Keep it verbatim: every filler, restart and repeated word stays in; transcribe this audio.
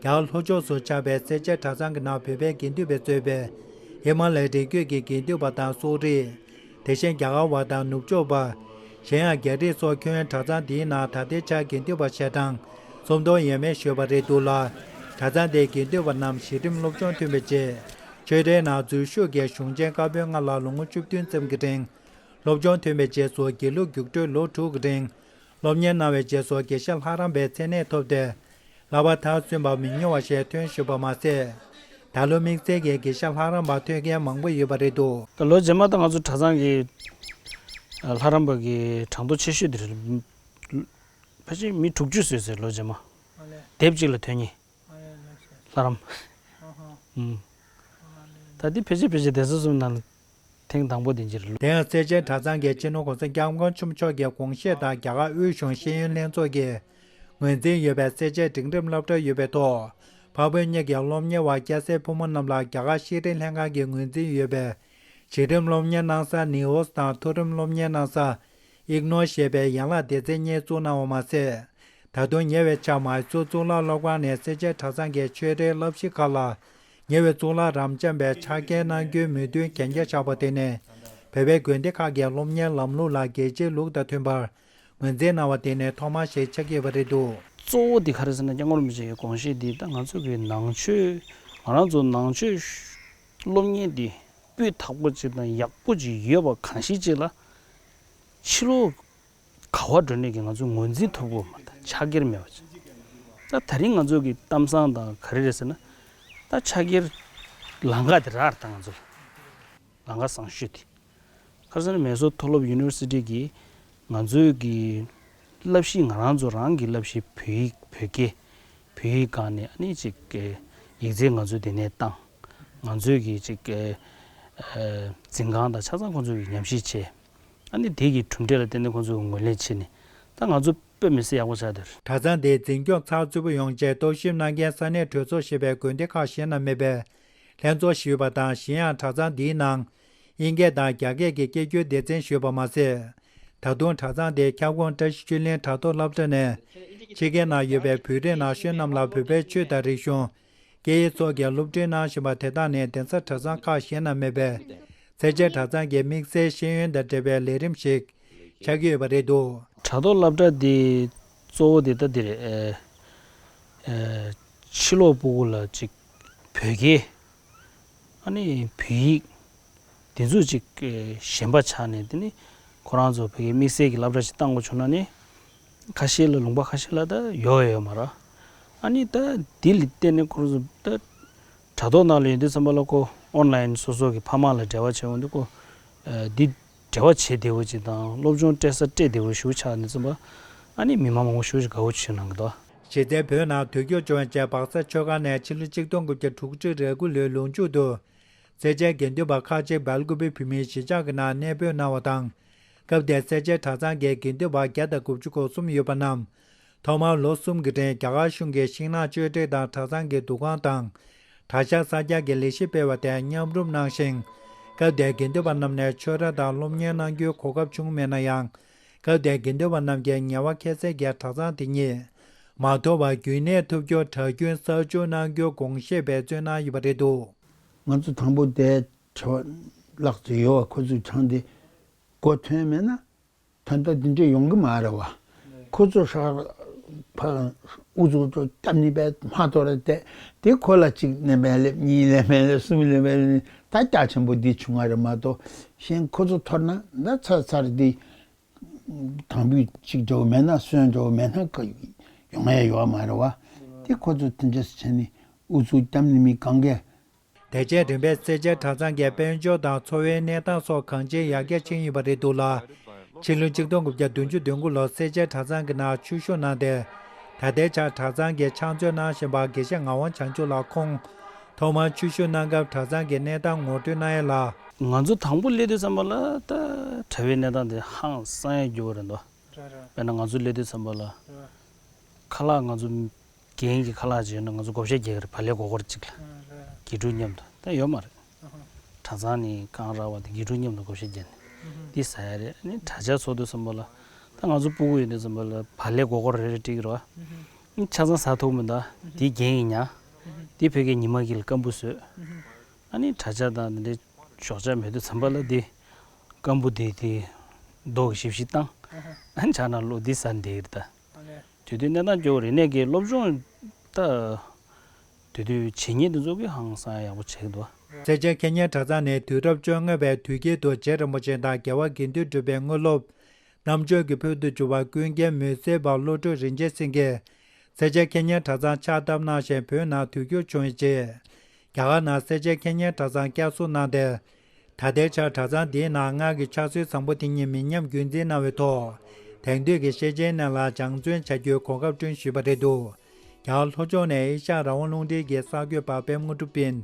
རྒྱ་གར་ལྷོ་ཕྱོགས་སུ་ཆགས་པའི་སེར་བྱེས་གྲྭ་ཚང་གི་ནང་བོད་པའི་དགེ་འདུན་པས་གཙོས་པའི་ཧི་མ་ལའི་རི་རྒྱུད་ཀྱི་དགེ་འདུན་པ་དང་སོག་རིགས། དེ་བཞིན་རྒྱ་གར་བ་དང་ནུབ་ཕྱོགས་པ། གཞན་ཡང་རྒྱ་རིགས་སོགས་ཁྱོན་གྲྭ་ཚང་འདིའི་ནང་ད་ལྟའི་ཆར་དགེ་འདུན་པ་ཞལ་གྲངས་སུམ་སྟོང་ཡས་མས་ཞུས་པ་རེད་འདུག་ལ། གྲྭ་ཚང་དེའི་དགེ་འདུན་པ་རྣམས་གཞི་རིམ་སློབ་སྦྱོང་ཐོན་པའི་རྗེས་ཆོས་གྲྭའི་ནང་འཛུལ་ཞུགས་ཀྱིས་གཞུང་ཆེན་བཀའ་པོད་ལྔ་ལ་ལོ་ངོ་བཅུ་བདུན་ཙམ་གྱི་རིང་སློབ་སྦྱོང་ཐོན་པའི་རྗེས་སུ་དགེ་ལུགས་རྒྱུགས་སྤྲོད་ལོ་དྲུག་གི་རིང་སློབ་གཉེར་གནང་བའི་རྗེས་སུ་དགེ་བཤེས་ལྷ་རམས་པའི་མཚན་གནས་ཐོབ་སྟེ། བསླབ་པ་མཐར་སོན་པ་མི་ཉུང་བ་ཞིག་ཐོན་བཞིན་པ་མ་ཟད། ད་ལོ་དམིགས་བསལ་གྱི་དགེ་བཤེས་ལྷ་རམས་པ་ཐོན་མཁན་མང་པོ་ཡོད་པ་རེད་འདུག་ད་ལོ་རྗེས་མ་ད་ང་ཚོ་གྲྭ་ཚང་གི་ལྷ་རམས་པ་གི་གྲངས་ཐོ་ཆེ་ཤོས་དེ་རེད། ཕལ་ཆེར་མི་དྲུག་ཅུ་བཟོས་ཟེར་ལོ་རྗེས་མ། ཨ་ལས། དེབ་གཅིག་ལ་ཐོན་མཁན། ཨ་ལས་ལགས་སོ། ལྷ་རམས། ཨ་ཧ། ཨུམ། ཨ་ལས། ད་འདི་ཕལ་ཆེར་ཕལ་ཆེར་སྡེ་ཚན་གསུམ་ནང་ལ་ཐེངས་དང་པོ་དེ་འདྲ་རེད། དེ་ཡང་སེར་བྱེས་གྲྭ་ཚང་གི་སྤྱི་ནོར་༸གོང་ས་༸སྐྱབས་མགོན་ཆེན་པོ་མཆོག་གི་དགོངས་བཞེད་དང་རྒྱ་གར་དབུས་གཞུང་ཤེས་ཡོན་ལྷན་ཚོགས་ཀྱི་ངོས་འཛིན་ཡོད་པའི་སེར་བྱེས་འབྲིང་རིམ་སློབ་གྲྭ་ཡོད་པའི་ཐོག་འཕགས་བོད་གཉིས་ཀྱི་སློབ་གཉེར་བ་སྐྱ་སེར་ཕོ་མོ་རྣམས་ལ་རྒྱ་གར་ཤེས་རིག་ལྷན་ཁང་གི་ངོས་འཛིན་ཡོད་པའི་གཞི་རིམ་སློབ་གཉེར་གནང་ས་ནིའོ་སི་དང་མཐོ་རིམ་སློབ་གཉེར་གནང་ས་ཨིག་ནོར་ཞེས་པའི་ཡན་ལག་སྡེ་ཚན་གཉིས་བཙུགས་གནང་བ་མ་ཟད། ད་དུང་ཉེ་བའི་ཆར་མའི་སོར་གཙུག་ལག་སློབ་ཁང་ནས་སེར་བྱེས་གྲྭ་ཚང་གི་ཆོས་རའི་བསླབ་གཞི་ཁག་ལ་ཉེ་བའི་གཙུག་ལག་རབ་འབྱམས་པའི་ཕྱག་འཁྱེར་གནང་རྒྱུའི་མོས་མཐུན་གན་རྒྱ་བཞག་པ་དེ་ནི་བོད་པའི་དགོན་སྡེ་ཁག་གི་སློབ་གཉེར་ལམ་ལུགས་ལ་རྒྱལ་སྤྱིའི་ལུགས་དང་མཐུན་པར་ངོས་འཛིན་གནང་བ་དེ་ནི་ཐོག་མ་ཞིག་ཆགས་ཀྱི་ཡོད་པ་རེད་འདུག་གཙོ་བོ་དེ་ག་རེ་ཟེར་ན་སྐྱབས་མགོན་རིན་པོ་ཆེ་གི་དགོངས་གཞི་འདི་ད་ང་ཚོ་གི་ནང་ཆོས་ང་རང་ཚོ་ནང་ཆོས་སློབ་གཉེར་འདི་སྤུས་དག་པོ་ཅིག་དང་ཡག་པོ་ཅིག་ཡོད་པ་གང་ཞིག་ཅིག་ལ་ཕྱི་ལོགས་ག་བ་འགྲོ་ནས་ཀྱི་ང་ཚོ་ངོས་འཛིན་ཐུབ་དགོས་མ་ད་ཕྱག་འཁྱེར་མེད་པ་ཅིག་ད་ད་རིང་ང་ཚོ་གི་གཏམ་བཟང་དང་ག་རེ་རེད་ཟེར་ན་ད་ཕྱག་འཁྱེར་ལམ་ཁ་དེ་རག་རེད་ད་ང་ཚོ་ལམ་ཁ་བཟང་ཤོས་དེ། ཁ་སང་མེ་སོར་མཐོ་སློབ་ཡུ་ནི་ཝར་སི་ཊི་གིས་ང་ཚོའི་གི་བསླབ་གཞི་ང་རང་ཚོ་རང་གི་བསླབ་གཞི་བོད་ཡིག་བོད་སྐད་བོད་ཡིག་སྒང་ནས་ཨ་ནི་ཅིག་ཡིག་ཚད་ང་ཚོ་དེ་ནས་བཏང་། ང་ཚོའི་གི་ཅིག་འཛིན་ཁང་དང་ཆ་ཚང་ཁོང་ཚོ་གི་ཉམས་ཞིབ་བྱས། ཨ་ནི་དེ་གི་གྲུབ་འབྲས་ལ་བརྟེན་ནས་ཁོང་ཚོ་གི་ངོས་ལེན་བྱས་ནས་ད་ང་ཚོ་དཔེ་མི་སྲིད་ཡག་པོ་ཆགས་འདུག་གྲྭ་ཚང་དེའི་འཛིན་སྐྱོང་ཚགས་ཚུད་པོ་ཡོང་ཆེད་གཏོར་བཤིག་གནང་མཁན་ས་གནས་གྲོས་ཚོགས་ཞེས་པའི་དགོན་སྡེ་ཁག་གཞན་ན་མེད་པའི་ལྷན་ཚོགས་ཞུས་པ་དང་གཞན་ཡང་གྲྭ་ཚང་འདིའི་ནང་དབྱིན་སྐད་དང་རྒྱ་སྐད་ཀྱི་སྐད་སྒྱུར་སྡེ་ཚན་ཞུས་པ་མ་ཟད། ད་དུང་གྲྭ་ཚང་དེའི་ཁྱབ་ཁོངས་བཀྲ་ཤིས་ཆོས་གླིང་དྲ་ཐོག་སློབ་གྲྭ་ནས་ཕྱི་རྒྱལ་ནང་ཡོད་པའི་བོད་རིགས་ན་གཞོན་རྣམས་ལ་བོད་པའི་ཆོས་དང་རིག་གཞུང་། སྐད་ཡིག་སོགས་ཀྱི་སློབ་ཁྲིད་གནང་བཞིན་པ་དེ་དག་ནི་གདན་ས་གྲྭ་ཚང་ཁག་གཞན་ན་མེད་པའི་སེར་བྱེས་གྲྭ་ཚང་གི་དམིགས་བསལ་ཤེས་ཡོན་དང་འབྲེལ་བའི་ལས་རིམ་ཞིག་ཆགས་ཀྱི་ཡོད་པ་རེད་འདུག་དྲ་ཐོག་སློབ་གྲྭ་འདི་གཙོ་བོ་འདི་ལྟ་འདི་རེད། ཨེ་ཨེ་ཕྱི་ལོགས་སྤུ་གུ་ལ་ཅིག་བོད་སྐད་ཨ་ནི་བོད་ཡིག་འདི་ཚོ་ཅིག་ཨེ་ཞན་པ་ཆགས་ནས་དེ་ནི་ཁོ་རང་ཚོ་བོད་སྐད་དམིགས་བསལ་གྱི་སློབ་གྲྭ་ཅིག་བཏང་དགོས་བྱུང་ན་ནི། ཁ་ཤས་ལ་ལུང་པ་ཁ་ཤས་ལ་ད་ཡོད་ཡོད་མ་རེད། ཨ་ནི་ད་དེ་ལ་བརྟེན་ནས་ཁོ་རང་ཚོ་ད་དྲ་ཐོག་ནང་ལ་ཡོད་དུས་ཙམ་པ་ལ་ཁོ་ཨོན་ལན་སོ་སོ་གི་ཕ་མ་ལ་འབྲེལ་བ་བྱེད་འོང་དུས་ཁོ་ཨ་འདི་འབྲེལ་བ་བྱེད་བདེ་བོ་ཅིག་དང་སློབ་སྦྱོང་སྤྲད་ས་སྤྲད་བདེ་བོ་ཞིག་ཆགས་ནས་ཙམ་པ་ཨ་ནི་མི་མང་མང་པོ་ཞིག་དགའ་བོ་བྱེད་གནང་གི་འདུག་གཞི་རྩའི་བོད་ནང་དུས་འགྱུར་བྱུང་བའི་རྗེས་སྦག་ས་ཆོས་སྒར་ནས་ཕྱི་ལོ་ཆིག་སྟོང་དགུ་བརྒྱ་དྲུག་ཅུ་རེ་དགུ་ལོའི་ལོ་མཇུག་ཏུ། སེར་བྱེས་དགེ་འདུན་པ་ཁག་ཅིག་སྦེལ་ཀོབ་བོད་མིའི་གཞིས་ཆགས་ཀྱི་ནང་གནས་སྤོས་གནང་བ་དང་། སྐབས་དེར་སེར་བྱེས་གྲྭ་ཚང་གི་དགེ་འདུན་པ་བརྒྱ་དང་དགུ་བཅུ་གོ་གསུམ་ཡོད་པ་རྣམས། ཐོག་མར་ལོ་གསུམ་གྱི་རིང་རྒྱ་གར་གཞུང་གི་ཤིང་ནགས་གཅོད་འབྲེག་དང་གྲྭ་ཚང་གི་འདུ་ཁང་དང་། གྲྭ་ཤག་གསར་རྒྱག་གི་ལས་གཞི་སྤེལ་བ་དེ་མཉམ་རུབ་གནང་ཞིང་། སྐབས་དེར་དགེ་འདུན་པ་རྣམས་ནས་ཆོས་ར་དང་སློབ་གཉེར་གནང་རྒྱུའི་གོ་སྐབས་བྱུང་མེད་ན་ཡང་། སྐབས་དེར་དགེ་འདུན་པ་རྣམས་ཀྱིས་ངལ་བ་ཁྱད་བསད་ཀྱིས་གྲྭ་ཚང་དེ་ཉིད་མ་དོར་བར་རྒྱུན་གནས་ཐུབ་རྒྱུར་གྲྭ་རྒྱུན་གསར་བཅོས་གནང་རྒྱུའི་དགོངས་བཞེད་འབད་བརྩོན་གནང་ཡོད་པ་རེད་འདུག་ང་ཚོ་དང་པོ་དེ་དྲི་བ་ལག་ཏུ་ཡོད་པ་ཁོ་ཚོས་དྲངས་ཏེ་སྒོ་ཐོན་མེད་ན་ད་ལྟ་འདི་འདྲ་ཡོང་གི་མ་རེད་བ། ཁོ་ཚོ་ཧྲག་ཕ་ཨུ་ཚུགས་ཚོ་སྟབས་ནི་པའི་མ་གཏོགས་རེད་དེ། དེ་ཁོ་ལ་གཅིག་ནས་མེད་ལེབ་གཉིས་ལས་མེད་ལེབ་གསུམ་ལས་མེད་ལེབ་ད་རྒྱ་ཆེན་པོ་འདི་བྱུང་བ་རེད་མ་གཏོགས་གཞན་ཁོ་ཚོ་ཐོར་ན་ད་ཚར་ཚར་འདི། དང་པོའི་གཅིག་འགྲོ་མེད་ན་སོན་འགྲོ་མེད་ན་ཀ་ཡོང་ཡ་ཡོད་མ་རེད་བ། དེ་ཁོ་ཚོ་དེ་འདྲས་བྱས་ནས་ཨུ་ཚུགས་གཏམ་ནི་མི་གང་གས། དེ་རྗེས་རིམ་པས་སེར་བྱེས་གྲྭ་ཚང་གི་དཔལ་འབྱོར་དང་འཚོ་བའི་གནས་སྟངས་སོགས་གང་ཅིའི་ཡར་རྒྱས་ཕྱིན་ཡོད་པ་རེད་འདུག་ལ། ཕྱི་ལོ་ཆིག་སྟོང་དགུ་བརྒྱ་བདུན་ཅུ་དོན་དགུ་ལོར་སེར་བྱེས་གྲྭ་ཚང་གི་ནང་ཆོས་ཞུགས་གནང་སྟེ། ད་ལྟའི་ཆར་གྲྭ་ཚང་གི་ཕྱག་མཛོད་གནང་བཞིན་པ་དགེ་བཤེས་ངག་དབང་བྱང་ཆུབ་ལགས་ཁོང་། ཐོག་མར་ཆོས་ཞུགས་གནང་སྐབས་གྲྭ་ཚང་གི་གནས་སྟངས་ངོ་སྤྲོད་གནང་ཡས་ལ། ང་ཚོ་དང་པོ་སླེབས་དུས་ཙམ་པ་ལ་ད་གྲྭ་བའི་གནས་སྟངས་དེ་ཧང་སང་ཡ་རྒྱུ་བ་རེད་འདུག་རེད་རེད། དཔེར་ན་ང་ཚོ་སླེབས་དུས་ཙམ་པ་ལ། རེད། ཁ་ལག་ང་ཚོ་རྒན་གྱི་ཁ་ལག་ཅིག་ཡོད་ན་ང་ཚོ་བགོ་བཤའ་རྒྱག་གི་རེད་བག་ལེབ་སྒོར་སྒོར་གཅིག་ལ། རེད་རེད། དགེ་ཕྲུག་མཉམ་དུ་ད་ཡོད་མ་རེད། ཨ་ཧ། གྲྭ་ཚང་ནི་གང་རག་པ་དེ་དགེ་ཕྲུག་མཉམ་དུ་བགོ་བཤའ་རྒྱག་ནས་འདི་ཟ་ཡ་རེད། ཨ་ནི་གྲྭ་ཆས་ཚོགས་དུས་ཙམ་པ་ལ་ད་ང་ཚོ་སྤུ་གུ་ཡོད་དུས་ཙམ་པ་ལ་བག་ལེབ་སྒོར་སྒོར་རེ་རེ་སྤྲད་ཀྱི་རེད་བ། ཆ་ཚང་ཟ་ཐུབ་མི་འདུག་དེ་རྒྱན་ཡིན་ཉག་དེ་བོད་སྐད་ཉི་མ་གི་ལ་སྐམ་པོ་བཟོས། ཨ་ནི་གྲྭ་ཆས་དང་དེ་འདྲའི་ཞོགས་ཇ་མེད་དུས་ཙམ་པ་ལ་དེ་སྐམ་པོ་དེ་དེ་རྡོ་གི་ཞིབ་ཞིབ་བཏང་། ཨ་ནི་ཇ་ནང་བླུགས་དེ་ཟ་འདི་རེད་ད། དེ་དུས་གནས་སྟངས་སྐྱོ་བོ་རེད། ནས་ཀྱི་སློབ་སྦྱོང་ད་དེ་དུས་བྱེད་མཁན་དེ་ཚོ་གི་ཧང་སང་ཡག་པོ་བྱེད་ཀྱི་འདུག་སེར་བྱེས་ཁེ་ཉན་གྲྭ་ཚང་ནས་དུས་རབས་བཅོ་ལྔ་པའི་དུས་དཀྱིལ་དུ་རྗེ་རིན་པོ་ཆེ་དང་རྒྱལ་བ་དགེ་འདུན་གྲུབ་པའི་དངོས་སློབ། རྣམ་དཔྱོད་ཀྱི་ཕུལ་དུ་བྱུང་བ་ཀུན་མཁྱེན་མུན་སེལ་བ་བློ་གྲོས་རིན་ཆེན་སེང་གེས་སེར་བྱེས་ཁེ་ཉན་གྲྭ་ཚང་ཕྱག་བཏབ་གནང་ཞིང་བོད་ནང་དུས་འགྱུར་བྱུང་བའི་རྗེས། རྒྱ་གར་ནང་སེར་བྱེས་ཁེ་ཉན་གྲྭ་ཚང་བསྐྱར་གསོ་གནང་སྟེ། ད་ལྟའི་ཆར་གྲྭ་ཚང་འདིའི་ནང་སྔར་གྱི་ཕྱག་སྲོལ་བཟང་པོ་དེ་ཉིད་མི་ཉམས་རྒྱུན་འཛིན་གནང་བའི་ཐོག་དེང་དུས་ཀྱི་ཤེས་བྱའི་གནས་ལ་སྦྱང་བརྩོན་བྱ་རྒྱུའི་གོ་སྐབས་བསྐྲུན་ཞུས་པ་རེད་འདུག་རྒྱ་གར་ལྷོ་ཕྱོགས་ནས་ཨེ་ཤ་ཡ་རང་དབང་རླུང་འཕྲིན་གྱི་གསར་འགོད་པ་པད་དངོས་གྲུབ་པིན།